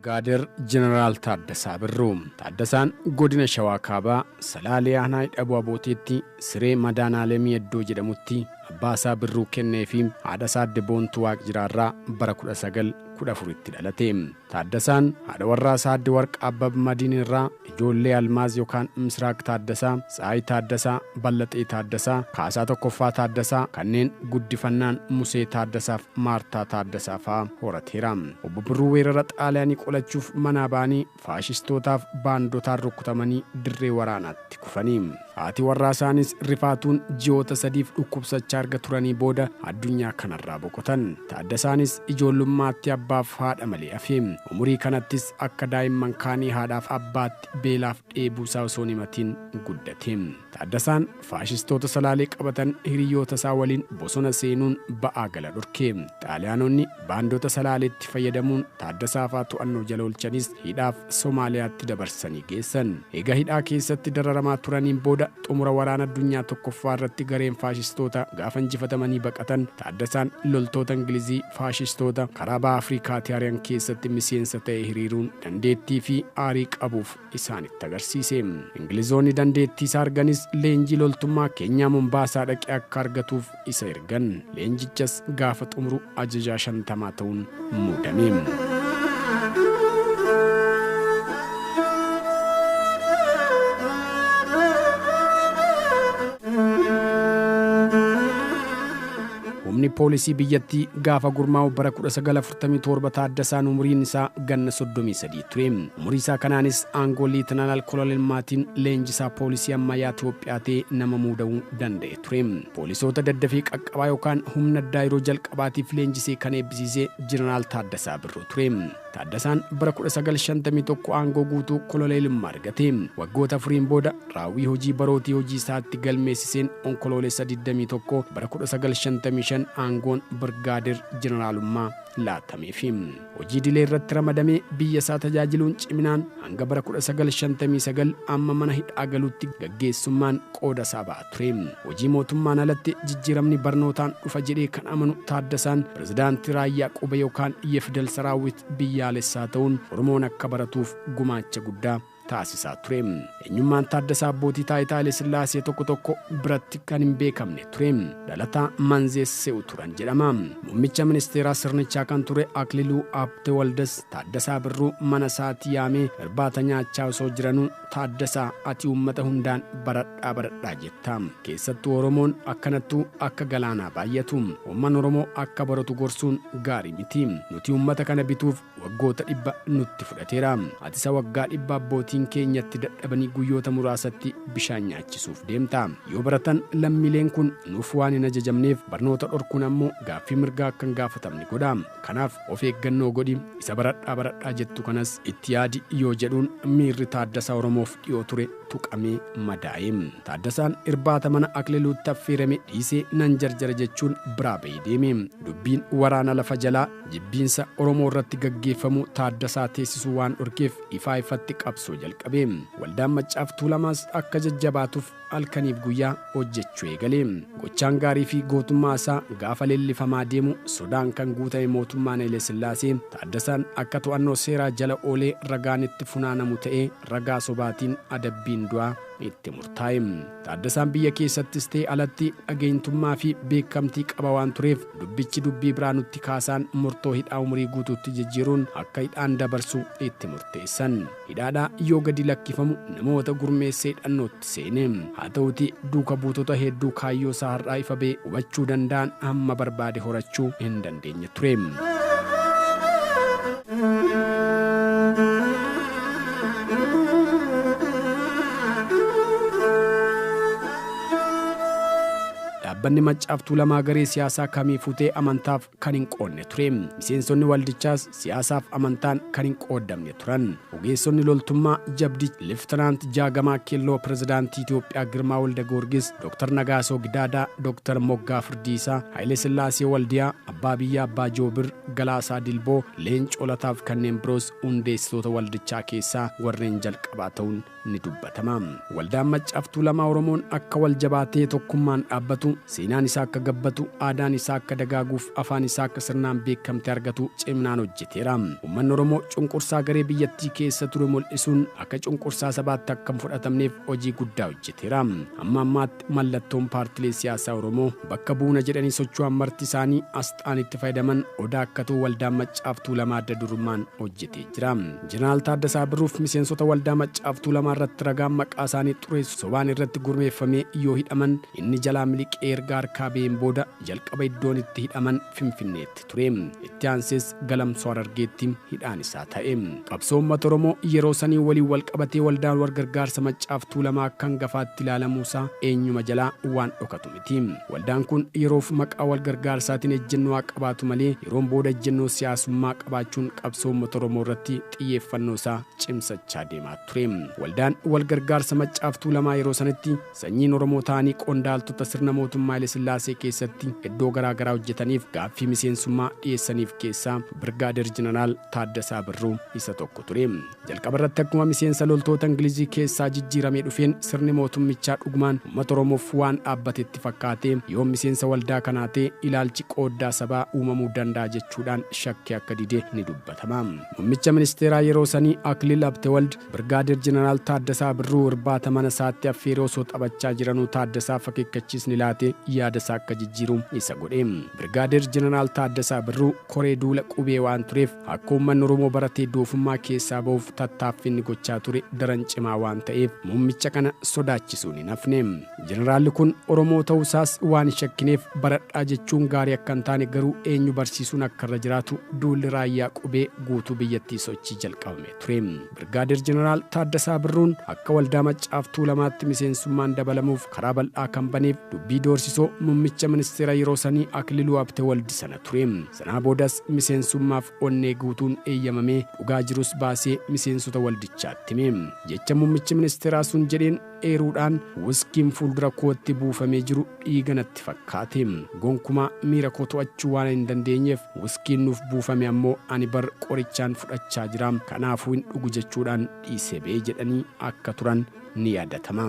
Birgaadeer Jeneraal Taaddasaa Birruu. Taaddasaan godina Shawaa Kaabaa Salaalee Aanaa Hidhabuu Abooteetti siree Madaanaalemii Eddoo jedhamutti abbaa isaa Birruu kennee fi haadha isaa Adde Boontuu Waaqjiraarraa bara 1914tti dhalate. Taaddasaan haadha warraa isaa Adde Warqa Abbab Madiin irraa ijoollee Almaaz yookaan Misraaq Taaddasaa, Tsaayii Taaddasaa, Ballaxee Taaddasaa, Kaasaa Tokkoffaa Taaddasaa kanneen guddifannaan Musee Taaddasaaf Maartaa Taaddasaa fa'aa horateera. Obbo Birruu weerara Xaaliyaanii qolachuuf manaa ba'anii faashistootaaf baandotaan rukutamanii dirree waraanaatti kufanii. Haati warraa isaanis rifaatuun ji'oota sadiif dhukkubsachaa erga turanii booda addunyaa kanarraa boqotan. Taaddasaanis ijoollummaatti abbaaf haadha malee hafe. Umurii kanattis akka daa'imman kaanii haadhaaf abbaatti beelaaf dheebuu isaa osoo hin himatiin guddate. Taaddasaan faashistoota Salaalee qabatan hiriyoota isaa waliin bosona seenuun ba'aa gala dhorke. Xaaliyaanonni baandota Salaaleetti fayyadamuun Taaddasaa fa'aa to'annoo jala oolchanis hidhaaf Somaaliyaatti dabarsanii geessan. Egaa hidhaa keessatti dararamaa turaniin booda xumura waraana addunyaa tokkoffaa irratti gareen faashistoota gaafa injifatamanii baqatan Taaddasaan loltoota Ingilizii faashistoota karaa baha Afrikaatti ari'an keessatti miseensa ta'e hiriiruun dandeettii fi aarii qabuuf isaanitti agarsiise. Ingilizoonni dandeettii isaa arganis leenjii loltummaa Keenyaa Mombaasaa dhaqee akka argatuuf isa ergan. Leenjichas gaafa xumuru ajajaa 50 ta'uun muudame. Humni poolisii biyyattii gaafa gurmaa'u bara 1947 Taaddasaan umuriin isaa ganna 33 ture. Umurii isaa kanaanis aangoo liitanaal kolonelmaatiin leenjisaa poolisii ammayyaa Itoophiyaa ta'ee nama muudamuu danda'e ture. Poolisoota daddafii qaqqabaa yookaan humna addaa yeroo jalqabaatiif leenjisee kan eebbisiise Jeneraal Taaddasaa Birruu ture. Taaddasaan bara 1951 aangoo guutuu koloneelummaa argate. Waggoota afuriin booda raawwii hojii barootii hojii isaatti galmeessiseen onkoloolessa 21 bara 1955 aangoon Birgaadeer Jeneraalummaa laatameefi. Hojii dilee irratti ramadamee biyya isaa tajaajiluun ciminaan hanga bara 1959 amma mana hidhaa galuutti gaggeessummaan qooda isaa ba'a ture. Hojii mootummaan alatti jijjiiramni barnootaan dhufa jedhee kan amanu Taaddasaan pirezidaantii raayyaa qubee yookaan Yefidel Saraawit biyyaalessaa ta'uun Oromoon akka baratuuf gumaacha guddaa taasisaa ture. Eenyummaan Taaddasaa abbootii taayitaa Haile Sillaasee tokko tokko biratti kan hin beekamne ture. Dhalataa Manzeesse'u turan jedhama. Muummicha ministeeraa sirnichaa kan ture Akililuu Abte Waldas Taaddasaa Birruu mana isaatii yaamee irbaata nyaachaa osoo jiranuu Taaddasaa ati uummata hundaan baradhaa baradhaa jetta. Keessattuu Oromoon akkanattuu akka galaanaa baay'atu. Uummanni Oromoo akka baratu gorsuun gaarii miti. Nuti uummata kana bituuf waggoota 100 nutti fudhateera. Ati isa waggaa 100 abbootiin keenyatti dadhabanii guyyoota muraasatti bishaan nyaachisuuf deemta. Yoo baratan lammiileen kun nuuf waan hin ajajamneef barnoota dhorkuun ammoo gaaffii mirgaa akka hin gaafatamne godha. Kanaaf of eeggannoo godhi isa baradhaa baradhaa jettu kanas itti yaadi yoo jedhuun miirri Taaddasaa Oromoof dhiyoo ture tuqamee madaa'e. Taaddasaan irbaata mana Akililuutti affeerame dhiisee nan jarjara jechuun biraa ba'ee deeme. Dubbiin waraana lafa jalaa jibbiinsa Oromoo irratti gaggeeffamu Taaddasaa teessisuu waan dhorkeef ifaa ifatti qabsoo jalqabe. Waldaan Maccaaf Tuulamaas akka jajjabaatuuf halkaniif guyyaa hojjechuu eegale. Gochaan gaarii fi gootummaa isaa gaafa leellifamaa deemu sodaan kan guutame mootummaan Haile Sillaasee Taaddasaan akka to'annoo seeraa jala oolee ragaan itti funaanamu ta'ee ragaa sobaatiin adabbiin du'aa itti murtaa'e. Taaddasaan biyya keessattis ta'e alatti dhageenyummaa fi beekamtii qaba waan tureef dubbichi dubbii biraa nutti kaasaan murtoo hidhaa umurii guutuutti jijjiiruun akka hidhaan dabarsu itti murteessan. Hidhaadhaa yoo gadi lakkifamu namoota gurmeessee hidhannootti seene. Haa ta'uti duuka buutota hedduu kaayyoo isaa har'aa ifa ba'e hubachuu danda'an hamma barbaade horachuu hin dandeenye ture. Dhaabbanni Maccaaf Tuulamaa garee siyaasaa kamii fuutee amantaaf kan hin qoodne ture. Miseensonni waldichaas siyaasaaf amantaan kan hin qooddamne turan. Ogeessonni loltummaa jabdi Leftinaant Jaagamaa Keelloo Pirezidaantii Itoophiyaa Girmaa Walda Goorgis, Dr. Nagaasoo Gidaadaa, Dr. Moggaa Firdiisaa, Haile Sillaasee Waldiyaa, Abbaa Biyyaa Abbaa Joobir, Galaasaa Dilboo, Leencoo Lataaf kanneen biroos hundeessitoota waldichaa keessaa warreen jalqabaa ta'uun ni dubbatama. Waldaan Maccaaf Tuulamaa Oromoon akka wal jabaatee tokkummaan dhaabbatu, seenaan isaa akka gabbatu, aadaan isaa akka dagaaguuf afaan isaa akka sirnaan beekamte argatu ciminaan hojjeteera. Uummanni Oromoo cunqursaa garee biyyattii keessa ture mul'isuun akka cunqursaa sabaatti akka hin fudhatamneef hojii guddaa hojjeteera. Amma ammaatti mallattoon paartilee siyaasaa Oromoo bakka buuna jedhanii socho'an marti isaanii asxaan itti fayyadaman odaa akka ta'u Waldaan Maccaaf Tuulamaa adda durummaan hojjetee jira. Jeneraal Taaddasaa Birruuf miseensota Waldaa Maccaaf Tuulamaa irratti ragaan maqaa isaanii xureessu sobaan irratti gurmeeffamee yoo hidhaman inni jalaa miliqee erga harkaa ba'een booda jalqaba iddoon itti hidhaman Finfinneetti ture. Itti aansees Galamsoo Harargeetti hidhaan isaa ta'e. Qabsoo uummata Oromoo yeroo sanii waliin wal qabatee waldaan wal gargaarsa Maccaaf Tuulamaa akka hangafaatti ilaalamuusaa eenyuma jalaa waan dhokatu miti. Waldaan kun yeroof maqaa wal gargaarsaatiin ejjennoo haa qabaatu malee yeroon booda ejjennoo siyaasummaa qabaachuun qabsoo uummata Oromoo irratti xiyyeeffannoo isaa cimsachaa deemaa ture. Waldaan wal gargaarsa Maccaaf Tuulamaa yeroo sanatti sanyiin Oromoo ta'anii qondaaltota sirna mootummaa Haile Sillaasee keessatti iddoo garaa garaa hojjetaniif gaaffii miseensummaa dhiyeessaniif keessaa Birgaadeer Jeneraal Taaddasaa Birruu isa tokko ture. Jalqaba irratti akkuma miseensa loltoota Ingilizii keessaa jijjiiramee dhufeen sirni mootummichaa dhugumaan uummata Oromoof waan dhaabbatetti fakkaatee yoo miseensa waldaa kanaa ta'e ilaalchi qooddaa sabaa uumamuu danda'a jechuudhaan shakkii akka dide ni dubbatama. Muummicha ministeeraa yeroo sanii Akiliil Abtewald Birgaadeer Jeneraal Taaddasaa Birruu irbaata mana isaatti affeeree osoo taphachaa jiranuu Taaddasaaf akeekkachiisni laate yaada isaa akka jijjiiru isa godhe. Birgaadeer Jeneraal Taaddasaa Birruu koree duula qubee waan tureef akka uummanni Oromoo baratee doofummaa keessaa ba'uuf tattaaffinni gochaa ture daran cimaa waan ta'eef muummicha kana sodaachisuun hin hafne. Jeneraalli kun Oromoo ta'uusaas waan hin shakkineef baradhaa jechuun gaarii akka hin taane garuu eenyu barsiisuun akka irra jiraatu duulli raayyaa qubee guutuu biyyattii sochii jalqabame ture. Birgaadeer Jeneraal Taaddasaa Birruun akka Waldaa Maccaaf Tuulamaatti miseensummaan dabalamuuf karaa bal'aa kan baneef dubbii doorsisoo muummicha ministeera yeroo sanii Akililuu Abtewald sana ture. Sanaa boodas miseensummaaf onnee guutuun eeyyamamee dhugaa jirus baasee miseensota waldichaatti hime. Jecha muummichi ministeeraa sun jedheen eeruudhaan wuskiin fuuldura kootti buufamee jiru dhiiga natti fakkaate. Gonkumaa miira koo to'achuu waan hin dandeenyeef wuskiin nuuf buufame ammoo ani bar qorichaan fudhachaa jira, kanaafuu hin dhugu jechuudhaan dhiisee ba'e jedhanii akka turan ni yaadatama.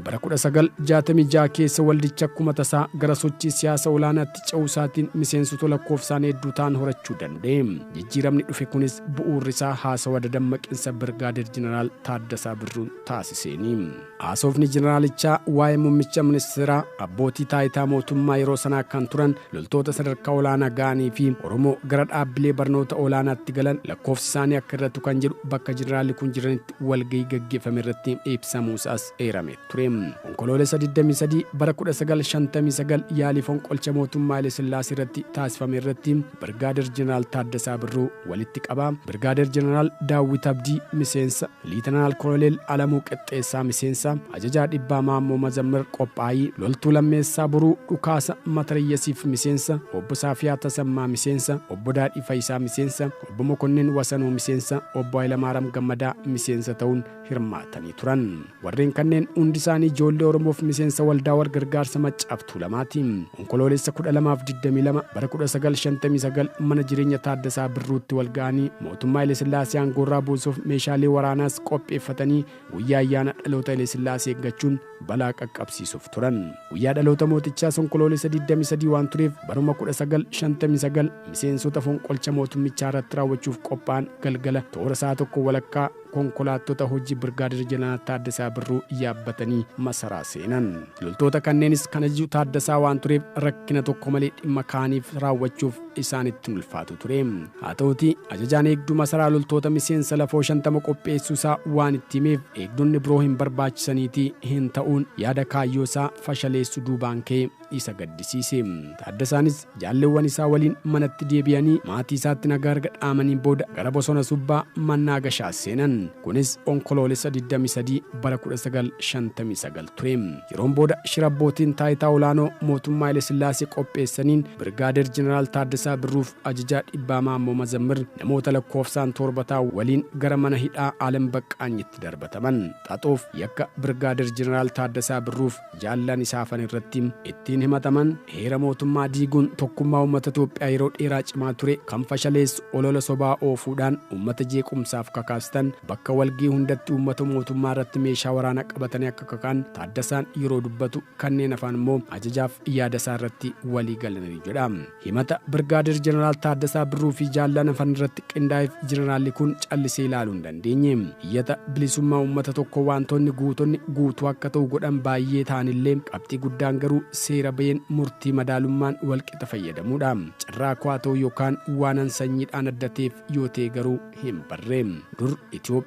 Bara 1966 keessa waldicha akkuma tasaa gara sochii siyaasa olaanaatti ce'uusaatiin miseensota lakkoofsaan hedduu ta'an horachuu danda'e. Jijjiiramni dhufe kunis bu'uurri isaa haasawa dadammaqinsa Birgaadeer Jeneraal Taaddasaa Birruun taasiseeni. Haasofni jeneraalichaa waa'ee muummicha ministeeraa, abbootii taayitaa mootummaa yeroo sanaa kan turan loltoota sadarkaa olaanaa ga'anii fi Oromoo gara dhaabbilee barnoota olaanaatti galan lakkoofsi isaanii akka irrattu kan jedhu bakka jeneraalli kun jiranitti walgahii gaggeeffame irratti ibsamuusaas eerame ture. Onkoloolessa 23 bara 1959 yaalii fonqolcha mootummaa Haile Sillaasee irratti taasifame irratti Birgaadeer Jeneraal Taaddasaa Birruu walitti qabaa, Birgaadeer Jeneraal Daawwit Abdii miseensa, Liitanaal Koloneel Alamuu Qixxeessaa miseensa, Ajajaa Dhibbaa Maammoo Mazammir Qophaayii, Loltuu Lammeessaa Boruu Dhukaasa Matariyyasiif miseensa, Obbo Saafiyaa Tasammaa miseensa, Obbo Daadhii Fayisaa miseensa, Obbo Mokonnin Wasanuu miseensa, Obbo Hayilamaariyaam Gammadaa miseensa ta'uun hirmaatanii turan. Warreen kanneen hundi isaanii ijoollee Oromoof miseensa waldaa wal gargaarsa Maccaaf Tuulamaati. Onkoloolessa 12-22 bara 1959 mana jireenya Taaddasaa Birruutti wal ga'anii mootummaa Haile Sillaasee aangoorraa buusuuf meeshaalee waraanaas qopheeffatanii guyyaa ayyaana dhaloota Haile Sillaasee eeggachuun balaa qaqqabsiisuuf turan. Guyyaa dhaloota mootichaas onkoloolessa 23 waan tureef baruma 1959 miseensota fonqolcha mootummichaa irratti raawwachuuf qophaa'an galgala toora sa'a 1:15 konkolaattota hojii Birgaadeer Jeneraal Taaddasaa Birruu yaabbatanii masaraa seenan. Loltoota kanneenis kan ajaju Taaddasaa waan tureef rakkina tokko malee dhimma kaaniif raawwachuuf isaanitti ulfaatu ture. Haa ta'utii ajajaan eegduu masaraa loltoota miseensa lafoo 50 qopheessuu isaa waan itti himeef eegdonni biroo hin barbaachisaniitii hin ta'uun yaada kaayyoo isaa fashaleessu duubaan ka'ee isa gaddisiise. Taaddasaanis jaalleewwan isaa waliin manatti deebi'anii maatii isaatti nagaa erga dhaamaniin booda gara bosona subbaa mannaa gashaa seenan. Kunis Onkoloolessa 23 bara 1959 ture. Yeroon booda shira abbootiin taayitaa olaanoo mootummaa Haile Sillaasee qopheessaniin Birgaadeer Jeneraal Taaddasaa Birruuf ajajaa dhibbaa Maammoo Mazammir namoota lakkoofsaan 7 waliin gara mana hidhaa Alam Baqqaanyitti darbataman. Xaxoof yakka Birgaadeer Jeneraal Taaddasaa Birruuf jaallan isaa hafan irratti ittiin himataman heera mootummaa diiguun tokkummaa uummata Itoophiyaa yeroo dheeraa cimaa ture kan fashaleessu olola sobaa oofuudhaan uummata jeequmsaaf kakaastan, bakka walgii hundatti uummata mootummaa irratti meeshaa waraanaa qabatanii akka kakaan Taaddasaan yeroo dubbatu kanneen afaan immoo ajajaaf yaada isaa irratti walii galanii jedha. Himata Birgaadeer Jeneraal Taaddasaa Birruu fi jaallan hafan irratti qindaa'eef jeneraalli kun callisee ilaaluu hin dandeenye. Iyyata bilisummaa uummata tokko wantoonni guutonni guutuu akka ta'u godhan baay'ee ta'anillee qabxii guddaan garuu seera baheen murtii madaalummaan walqixa fayyadamuudha. Carraa koo haa ta'u yookaan waanan sanyiidhaan adda ta'eef yoo ta'e garuu hin barree. Dur Itoophiyaa